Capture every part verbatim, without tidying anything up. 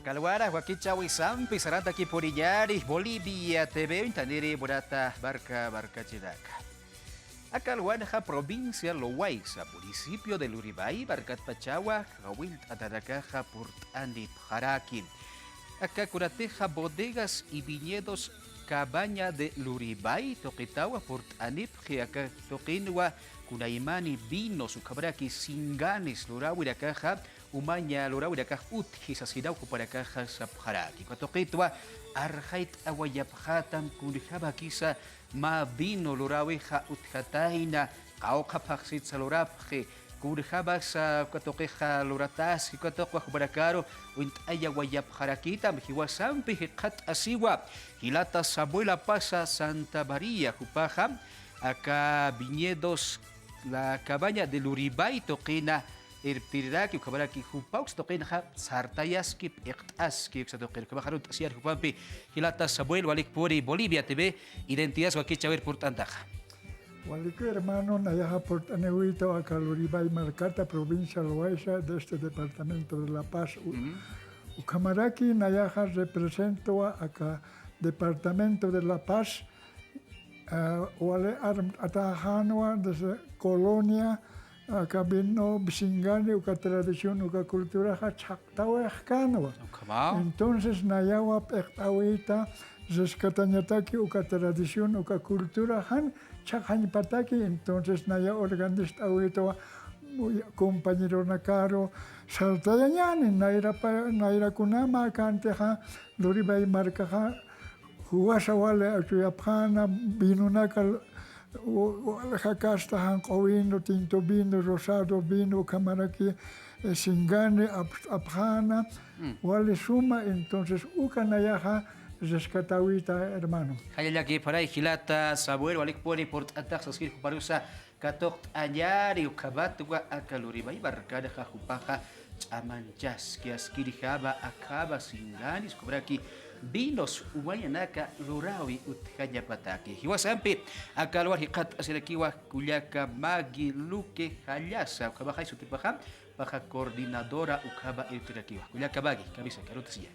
Kalwara wakichäwisampi sarantakipuniñäni Bolivia T V uñtaniri munata marka markachirinaka. Aka alwanxa provincia Loayza, municipio de Luribay markatpachawa, jawillt'atanakaxa purt'anipxaraki. Aka kunatixa bodegas y viñedos Cabaña de Luribay tuqitawa purt'anipxi, aka tuqinwa kunaymani vinos ukhamaraki singanis luräwinakaxa, umaña luräwinakax utji sasinaw jupanakaxa sapxaraki. Uka tuqitwa arxayt'awayapxätam kunjamakisa mä vino luräwixa utjatayna, qawqha phaxsitsa lurapxi, kunjamasa uka tuqixa lurataski, uka tuqwa jupanakaru uñt'ayawayapxarakitam. Jiwasampi jikxatasiwa jilata Samuel Apaza Santa María, jupaxa aka viñedos La Cabaña de Luribay tuqina irptiriraki, ukhamaraki jupa uksa tuqinxa sartayaski, p'iqt'aski uksa tuqin. Ukhamaxa arunt'asiyar jupampi jilata Samuel, walikpuni Bolivia T V, Identidades wakichäwir purt'antaxa. Walikiw hermano, nayaxa purt'aniwita aka Luribay markata, provincia Loayza, de este departamento de La Paz. U-, ukhamaraki nayaxa representwa aka departamento de La Paz, ah, wali armt'atäxänwa desde colonia, aka vino singani, uka tradición, uka culturaxa chhaqtawayxkänwa. Ukhama. Entonces nayawa p'iqt'awita, rescatañataki uka tradición, uka cultura jan chhaqañpataki. Entonces naya organist'awitawa compañeronakaru sartayañäni, nayra pa-, nayrakunama akantixa Luribay markaxa juwasa wali achuyapxäna, vinonaka, u-, u-, jakasta janq'u vino, tinto vino, rosado vino, ukhamaraki, eh, singani ap-, apxäna, wali suma. Entonces uka nayaxa rescatäwita, hermano. Jallallakipxaray jilata Samuel, walikpuni purt'antax saskir juparusa katuqt'añäni, ukhamatwa aka Luribay markanxa jupaxa ch'amanchaski askirjama akhama singanis ukhamaraki vinos umañanaka luräwi utjañapataki. Jiwasampi aka alwar jikxatasirakïwa kullaka Maggie Luque Jallasa, ukhamaxay sutipaxa, jupaxa coordinadora ukhama irptirakiwa. Kullaka Maggie, kamisaki, aruntasiya.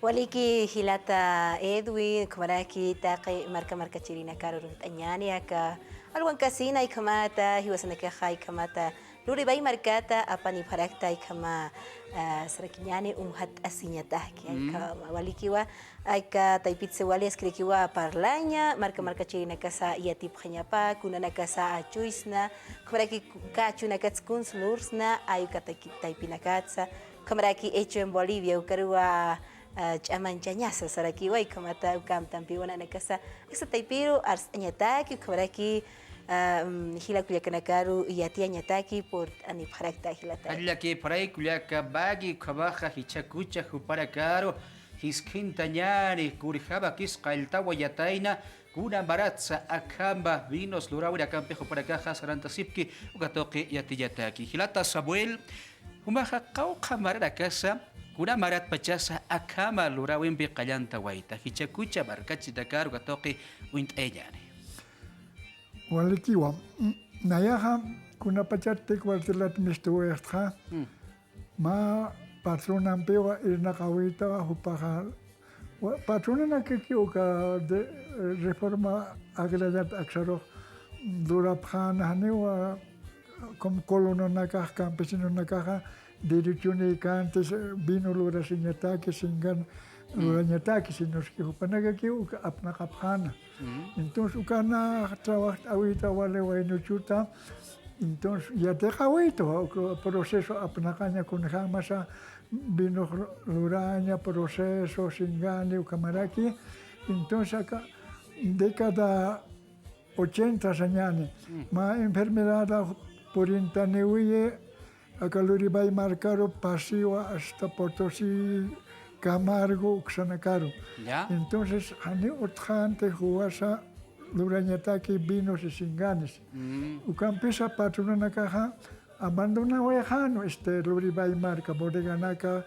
Waliki jilata Edwin, ukhamaraki taqi marka markachirinakaru arunt'añäni aka alwankasina, ukhamata jiwasanakaxa ukhamata Luribay markata apanipxarakta ukhama, ah, sarakiñäni umxatasiñataki, ukhama walikiwa, aka taypitsa wali askirakiwa parlaña, marka markachirinakasa yatipxañapa, kunanakasa achuysna, ukhamaraki kachunakatsa kuns lursna, ay uka taypinakatsa, ukhamaraki Hecho en Bolivia, ukaruwa, ah, ch'amanchañasa sarakiwa, ukhamata uka amtampiwa nanakasa aksa taypiru arst'añataki, ukhamaraki, ah, mm, jila kullakanakaru yatiyañataki purt'anipxarakta jilata. Jallallakipxaray kullaka Maggie, ukhamaxa jichhakucha jupanakaru jiskhintañäni, kunjamakis qalltawayatayna, kuna maratsa akhama vinos luräwinakampi jupanakaxa sarantasipki, uka tuqi yatiñataki. Jilata Samuel, jumaxa qawqha maranakasa, kuna maratpachasa akhama luräwimpi qallantawayta, jichhakucha markachirinakaru uka tuqi uñt'ayañäni. Walikiwa, nayaxa kunapachatix wartilat mistuwayxtxa, mä patronampiwa irnaqawita, jupaxa, wa-, patronanakakiw uka de, reforma agrariat aksarux lurapxäna, janiwa como colononakax, campesinonakaxa derechonïkänti vino lurasiñataki, singan lurañataki, sino es que jupanakakiw uka apnaqapxäna. Entonces uka nax trabajt'awita wali waynuchuta, entonces yatiqawita uka proceso apnaqaña, kunjamasa vinox luraña, proceso, singani, ukhamaraki. Entonces aka década ochenta sañäni, mä enfermedad purintaniwiyi, aka Luribay markaru pasiwa hasta Potosí, Camargo, uksanakaru. Ya. Entonces janiw utjänti juwasa lurañataki vinos y singanis. Ukampisa patronanakaxa abandonawayxäna, este, Luribay marka bodeganaka,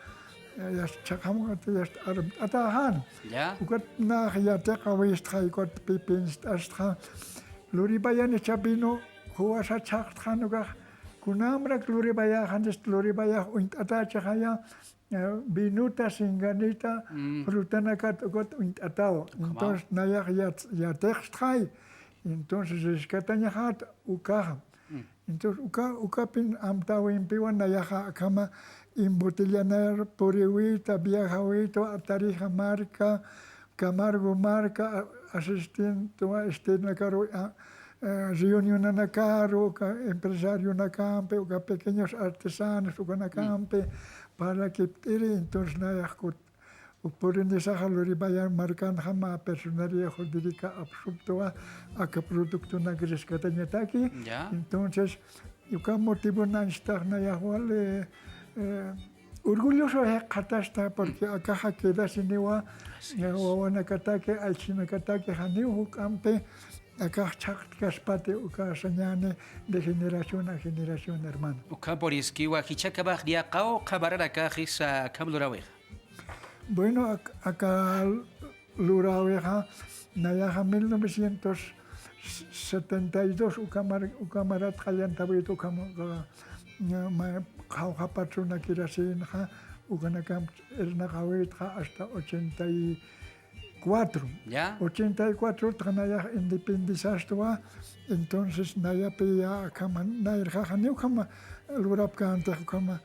eh, yast chhaqhamukat, yast armt'atäxäna. Ya. Ukat nax yatiqawistxa, ukat pipinst'astxa, Luribayan jichha vino juwasa chhaqtxän ukax, kunamrak Luribayaxanist, Luribayax uñt'atächixaya, eh, vinota, singanita, Mm. frutanakat ukat uñt'atawa. Ukhamaw. Entonces, nayax yat-, yatixtxay. Entonces, rescatañaxat ukaxa. Mm. Entonces, uka, ukapin amtäwimpiwa nayaxa akhama embotellanar puriwita, viajawita, Tarija marka, Camargo marka, a-, asistentwa, este, nakaru, a, eh, reunionanakaru, uka empresarionakampi, uka pequeños artesanos, ukanakampi, Mm. parlakipt'iri, entonces nayax kut-, Uk purinisaxa Luribay markanxa mä personería jurídica apsupxtwa, aka productonak rescatañataki. Ya. Entonces, uka motivon anchhitax nayax wali, eh, orgulloso jikxatasta, porque akaxa quedasiniwa, Así eh, es. wawanakataki, aychinakataki, janiw juk'ampi, akax chhaqtkaspati uka sañäni de generación a generación, hermano. Ukhampuriskiwa, jichhakamax niyaqaw, qhamararakäx jisa akham luräwixa. Bueno, ak-, aka luräwixa, nayaxa mil novecientos setenta y dos ukamar-, ukamarat qallantawit ukham, uka, ma-, qhawqha patronakirasinxa, ukanakamp irnaqawitxa hasta ochenta y cuatro. Ya. Ochenta y cuatro taq nayax independizastwa, entonces nayapi ya akhama, nayrxaxa ni ukhama lurapkänti, ukhama,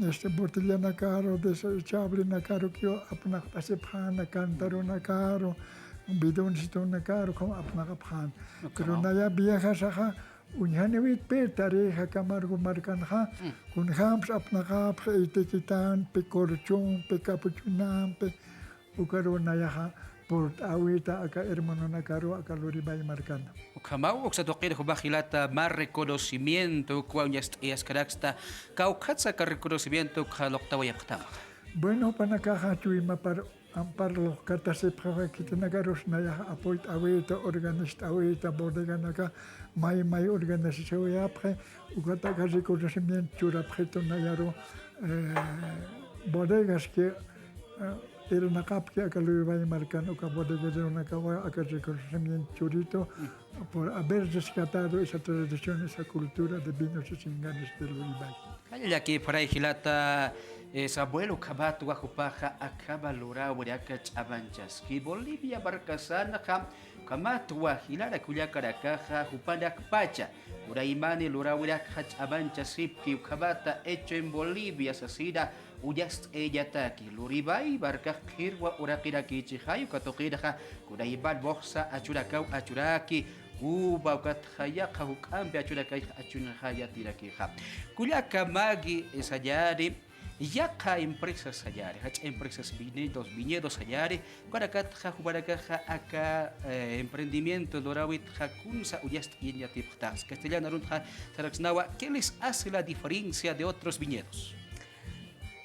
este, botellanakaru, desechablenakaru, kiw apnaqt'asipxäna, cantaronakaru, bidoncitonakaru, ukham apnaqapxäna. Pero naya viajasaxa, uñjaniwitpi Tarija, Camargo markanxa, Mm. kunjämsa apnaqapxi etiquetanpi, corchonpi, capuchonampi, ukaru nayaxa purt'äwita aka hermanonakaru aka Luribay markana. Ukhamaw, uksa tuqir jumax jilata mä reconocimiento ukwa uñast'ayaskaraksta, kawkhatsa aka reconocimiento ukxa luqtawayapxtamaxa. Bueno, jupanakaxa chuymapar ampar luqkatasipxiwa, khitinakarus nayaxa apoyt'äwita, organizt'äwita, bodeganaka may may organizasiyapxi, ukat aka reconocimiento churapxitu nayaru, eh, bodegas que, eh, irnaqapki aka Luribay markan uka bodegueronakawa aka reconocimiento churitu por haber rescatado esa tradición, esa cultura de vinos y singanes de Luribay. Jallallakipxaray jilata, eh, Samuel, ukhamatwa jupaxa akhama luräwiraka ch'amanchaski. Bolivia markasanxa ukhamatwa jilarak kullakanakaxa jupanakpacha uraymani luräwirakxa ch'amanchasipki, ukhamata Hecho en Bolivia sasina uñast'ayañataki. Luribay markax qhirwa uraqirakïchixay, uka tuqinxa kunayman muxsa achurakaw achuraki, Cuba, ukatxa yaqha juk'ampi achurakayxa achunxa yatirakixa. Kullaka Maggie, eh, sañäni, yaqha empresas sañäni, jach'a empresas viñedos, viñedos sañäni, ukanakatxa jupanakaxa aka, eh, emprendimiento luräwitxa kunsa uñast'ayañatipxtax. Castellano aruntxa saraksnawa, ¿qué les hace la diferencia de otros viñedos?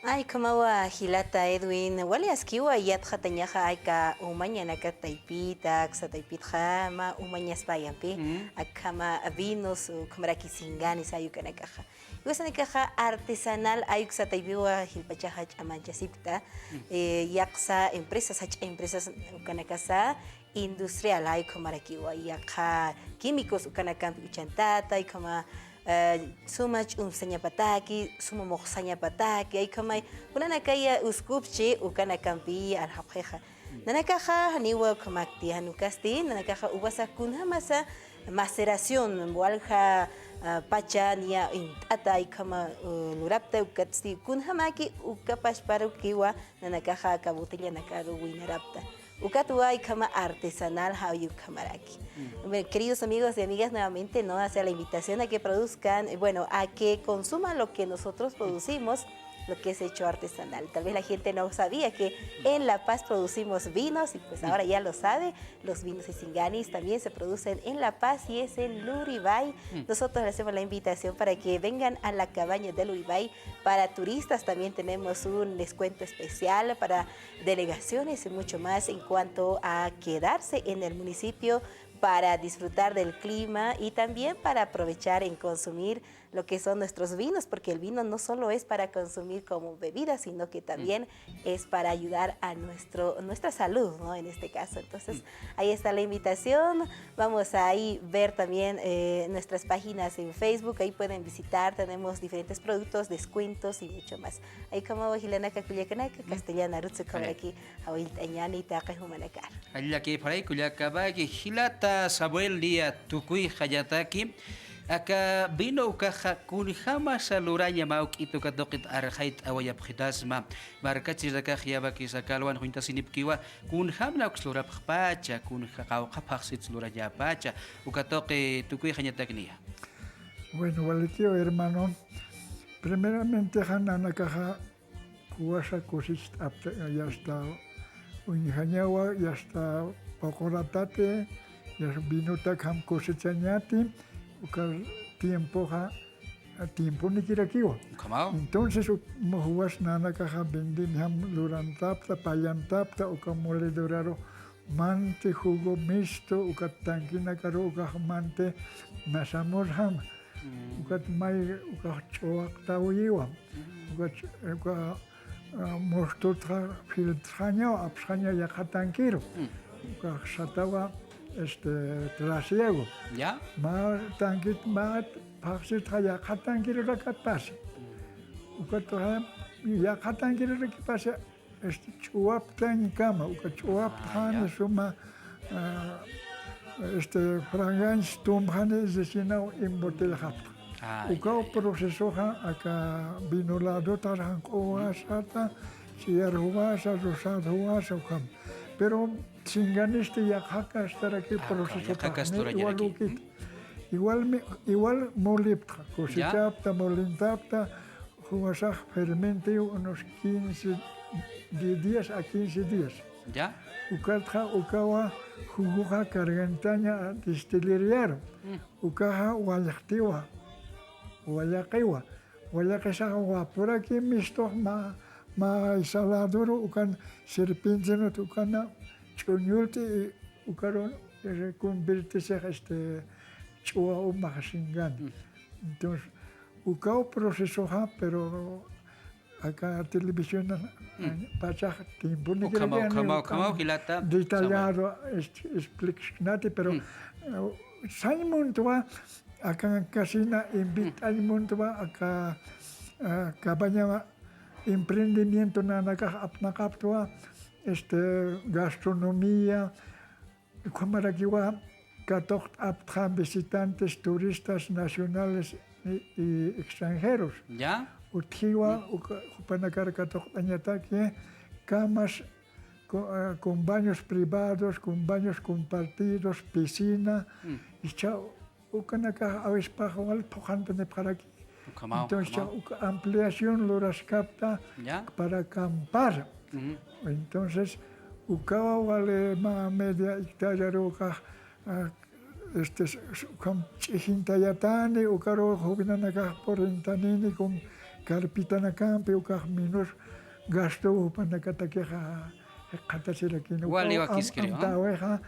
Ay, ukhamawa jilata Edwin, wali askiwa yatxatañaxa aka umañanaka taypita, aksa taypitxa mä umañaspayampi, Mm. akhama vinos, ukhamaraki singanis ay ukanakaxa. Iwasanakaxa artesanal ay uksa taypiwa jilpachaxa ch'amanchasipkta, Mm. eh, yaqsa empresas, jach'a empresas ukanakasa, industrial, ay ukhamarakiwa, yaqha químicos ukanakampi uchantata, ay ukhama, eh, suma ch'umsañapataki, suma muxsañapataki, ay ukhamay, kunanakaya uskupchi ukanakampi aljapxixa. Nanakaxa, janiwa ukhamakti, jan ukasti, nanakaxa uwasa kunjamasa maceración, walja, ah, pacha niya uñt'ata, ay ukhama, eh, lurapta ukatsti, kunjamaki uka pachparukiwa, nanakaxa aka botellanakaru winarapta. Ukatwa ay ukhama artesanal, jaw ukhamaraki. Mm. Bueno, queridos amigos y amigas, nuevamente, ¿no? Hacia la invitación a que produzcan, eh, bueno, a que consuman lo que nosotros producimos, lo que es hecho artesanal. Tal vez la gente no sabía que en La Paz producimos vinos y, pues, Mm. ahora ya lo sabe, los vinos de Singanis también se producen en La Paz y es en Luribay. Mm. Nosotros le hacemos la invitación para que vengan a la cabaña de Luribay. Para turistas también tenemos un descuento especial, para delegaciones y mucho más en cuanto a quedarse en el municipio para disfrutar del clima y también para aprovechar en consumir lo que son nuestros vinos, porque el vino no solo es para consumir como bebida, sino que también es para ayudar a nuestro, nuestra salud, ¿no? En este caso. Entonces, ahí está la invitación. Vamos a ahí ver también, eh, nuestras páginas en Facebook. Ahí pueden visitar. Tenemos diferentes productos, descuentos y mucho más. Ahí como jilanaka kullakanaka, castellana rutsu como aquí, jawillt'añäni taqi jumanakar. Jallakipxaray kullakapaki jilata Samuel Lía Tukuyjañataki, aka vino ukaxa kunjamasa luraña mä juk'it uka tuqit arxayt'awayapxitasma, markachirakax yämakis aka alwan juñtasinipkiwa, kunjamna uks lurapxpacha, kunja qawqha phaxsits lurañapacha, uka tuqi tukuyjañatak niya. Bueno, walikiw hermano, primeramente jan nanakaxa kuwasa kusicht'apta, yasta uñjañawa, yasta puquratati, yasta vinotakjam kusichañati, uka tiempoxa, tiemponikirakiwa. Ukhamaw. Entonces, u-, juwas nanakaxa vendimiam lurantapta, pallantapta, uka moledoraru manti jugo mixto, uka tanquinakaru ukax manti nasamurjam. Ukat may, ukax ch'uwaqtawiwa. Uka ch-, uka, ah, mustutxa filtrxañaw, apsxañaw yaqha tanquiru. Ukax satawa, este, trasiego. Ya. Mä tanquit, mä phaxsitxa yaqha tanquirurakat pasi. Ukatxa yaqha tanquirurakipasi, este, ch'uwaptañkama, uka ch'uwaptxani suma, ah, este, franganch tumxani sisinaw embotelljapxta. Ukaw procesoxa aka vino ladotar janq'uwasata, ch'iyarjuwasa, rosarjuwasa, ukham. Pero singanisti yaqhakastaraki procesotaxni igual ukit. Igual mi-, igual molipxta, cosechapta, molintapta, juwasax fermentiw unos quince di-, días a quince días. Ya. Ukatxa, ukawa jugoxa cargantaña a distilleriaru. Ukaxa wallxtiwa, wallaqiwa. Wallaqisaxa wapuraki mistux mä, mä saladoru ukan serpentinut ukana ch'uñulti ukaru reconvertisix este ch'uwa umax singan. Entonces, ukaw procesoxa, pero aka televisión pachax tiempo ni ukhama, ukhama, ukhama, jilata detallado es-, expliksnati, pero, eh, sañ muntwa, aka kasina invitañ muntwa, aka, eh, cabaña emprendimiento nanakax apnaqaptwa, este, gastronomía, ukhamarakiwa katuqt'apxta visitantes, turistas nacionales y, y extranjeros. Ya. Utjiwa, uka, jupanakar katuqt'añataki, camas, co-, eh, con baños privados, con baños compartidos, piscina, icha ukanakax awispax wal phuqhantanipxaraki. Ukhamaw, entonces, ukhamaw. Uka ampliación luraskapta para acampar. Entonces, ukawa wali mä media hectárearu ukax, ah, este, s-, s-, ukham ch'ijintayatani, ukaru juvinanakax purintanini con carpitanakampi, ukax menos gasto jupanakatakixa jikxatasirakini. Wali ukaw wakiskiri, am-, amtawixa,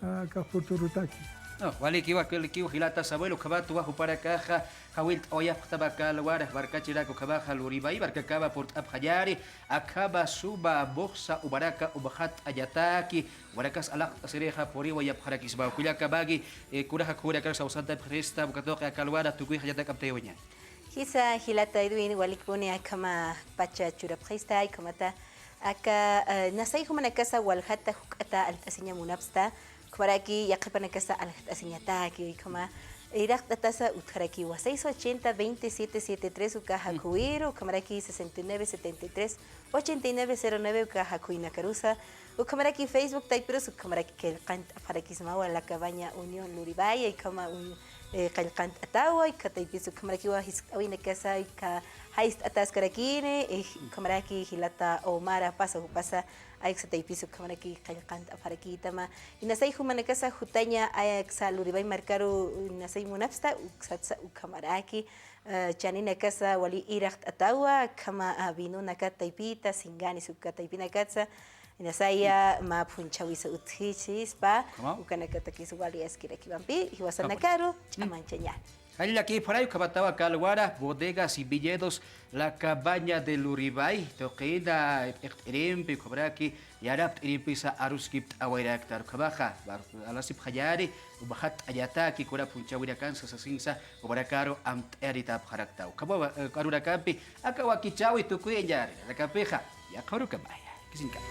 aka futurotaki. No, walikiwa, walikiwa jilata Samuel, ukhamatwa jupanakaxa jawillt'awayapxtama aka alwar markachirak ukhamaxa luripay markakama purt'apxañäni, akhama suma muxsa umaraka umxatt'añataki, umarakas alaqt'asirixa puriwayapxarakisma. Kullaka maki, eh, kunaxa kunakarus awsantapxirista, uka tuqi aka alwar tukuyxañatak amtayawañäni. Jisa jilata Edwin, walikpuni akhama pacha churapxista, ukhamata aka, eh, nasay jumanakasa waljata juk'ata alt'asiña munapxsta, ukhamaraki yaqhipanakasa aljt'asiñataki, ukhama iraqt'atasa utjarakiwa, seis ochenta, veintisiete setenta y tres uka jakhuwiru, ukhamaraki sesenta y nueve, setenta y tres, ochenta y nueve, cero nueve uka jakhuwinakarusa, ukhamaraki Facebook taypirus, ukhamaraki qillqant'apxarakismawa La Cabaña Unión Luribaya, ukhama un-, eh, qillqant'atawa, uka taypis ukhamarakiwa jiskt'awinakasa, uka jayst'ataskarakini, eh, ukhamaraki jilata Omar Apaza jupasa, ay uksa taypis ukhamaraki qillqant'apxarakitama. Inasay jumanakasa jutaña, ay uksa Luribay markaru, inasay munapxsta, uksatsa ukhamaraki, eh, chaninakasa wali iraqt'atawa, akhama, ah, vinonaka taypita, singanis uka taypinakatsa, Inasaya mä phunchhawisa utjichispa, ukanakatakis wali askirakiwampi, jiwasanakaru ch'amanchañäni. Jallakïpxaray, ukhamatawa aka alwara Bodegas y Viñedos La Cabaña del Uribay tuqina p'iqt'irimpi, ukhamaraki yarapt'irimpisa aruskipt'awayraktar. Ukhamaxa alasipxañäni, umaxatt'añataki kuna phunchhawinakansa sasinsa, ukhamarakaru amt'ayanitäpxarakta. Ukhamawa, eh, arunakampi aka wakichäwi tukuyañäni, nanakampixa yaqha urukamaya. Kisinkama.